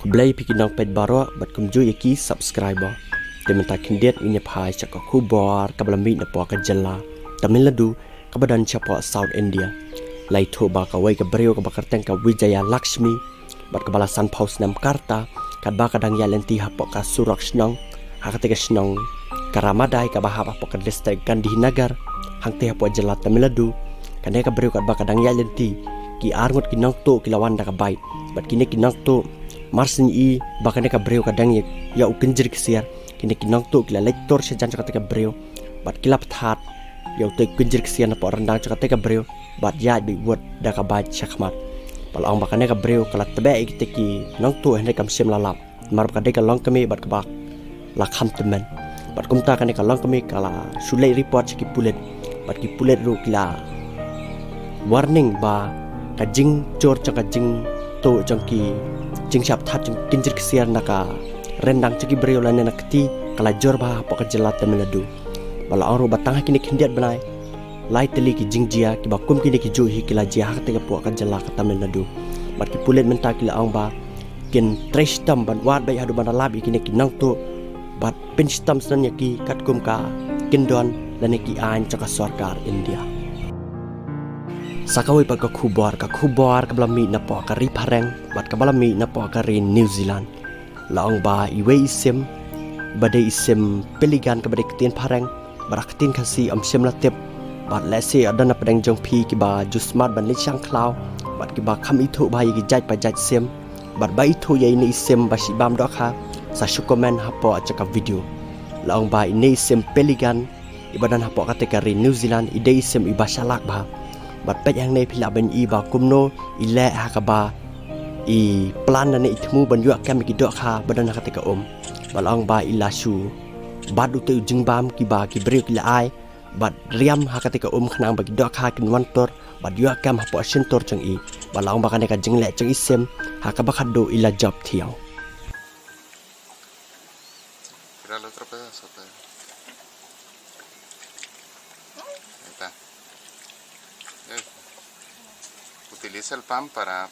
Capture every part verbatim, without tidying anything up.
Khublei phi ki nongpeit baroh bad kumjuh ïa ki subscriber. Te mynta khyndiat ngin ïa phai sha ka khubor kaba la mih napoh ka jylla Tamil Nadu kaba don shapoh South India. La ïathuh ba kawei ka briew kaba kyrteng ka Vijaya Lakshmi bad kaba la sanphew snem ka rta, katba ka dang ïaid lynti hapoh ka surok shnong ha kata ka shnong ka Ramadai kaba hap hapoh ka district Gandhinagar, hangtei hapoh jylla Tamil Nadu. Kane ka briew katba ka dang ïaid lynti, ki arngut ki nongtuh ki la wan da ka bike. Bad kine ki nongtuh, mar shu ïohi ba kane ka briew ka dang ïa, ïa u kynjri ksiar, kine ki nongtuh ki la leit tur shajan jong kata ka briew bad ki la pthat ïa uta u kynjri ksiar napoh ryndang jong kata ka briew bad ïaid beit wut da ka bike shakhmat. Bad la ong ba kane ka briew ka la tbeh ïa kita ki nongtuh hynrei kam shym la lap. Namar ba ka dei ka longkmie bad kaba la kham tymmen. Bad kumta kane ka longkmie ka la shu leit report sha ki pulit. Bad ki pulit ruh ki la warning ba ka jingjur jong ka jingtuh jong ki jingshah pthat jong ki kynjri ksiar na ka ryndang jong ki briew lane na ka kti ka la jur bha hapoh ka jylla Tamil Nadu. Bad la ong ruh ba tang ha kine khyndiat bnai, lai tylli ki jingjia kiba kum kine ki juh hi ki la jia ha kata ka poh ka jylla ka Tamil Nadu. Bad ki pulit mynta ki la ong ba kin trei shitom ban wad beit haduh ban da lap ïa kine ki nongtuh bad pynshitom shen ïa ki katkum ka kyndon lane ki aiñ jong ka sorkar India. Sa kawei pat ka khubor, ka khubor kaba la mih napoh ka ri phareng bad kaba la mih napoh ka ri New Zealand. La ong ba iwei i sim ba dei i sim Pelican kaba dei ktien phareng bad ha ktien Khasi ym shym la tip. Bad lehse don na pdeng jong phi kiba ju smat ban leit shang khlaw bad kiba kham ithuh bha ïa ki jait pa jait sim bad ba ithuh ïa ine i sim ba shibam dohkha, sa shu comment hapoh jong ka video. La ong ba ine i sim Pelican iba don hapoh kata ka ri New Zealand i dei i sim iba shalak bha. Bad peit hangne phi lah ban i ba kumno i leh ha kaba i plan lane i thmu ban ïoh kem ïa ki dohkha ba don ha kata ka um. Bad la ong ba i la shu bat uta u jingbam kiba ki briew ki la ai bad riam ha kata ka um khnang ba ki dohkha kin wan tur bad ïoh kem hapoh shyntur jong i. Bad la ong ba kane ka jingleh jong i sim ha kaba khatduh i la jop thiaw. Tira el otro pedazo, Pedro. Ahí está. Eh, utiliza el pan para,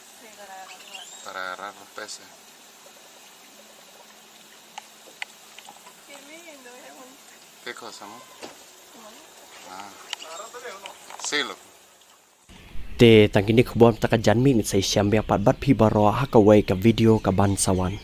para agarrar los peces. Qué lindo, es un... ¿Qué cosa, amor? Ah. Sí, lo... Te tang kine khubor mynta ka janmiet, ngin sa ïashem biang pat bad phi baroh ha kawei ka video kaban sa wan.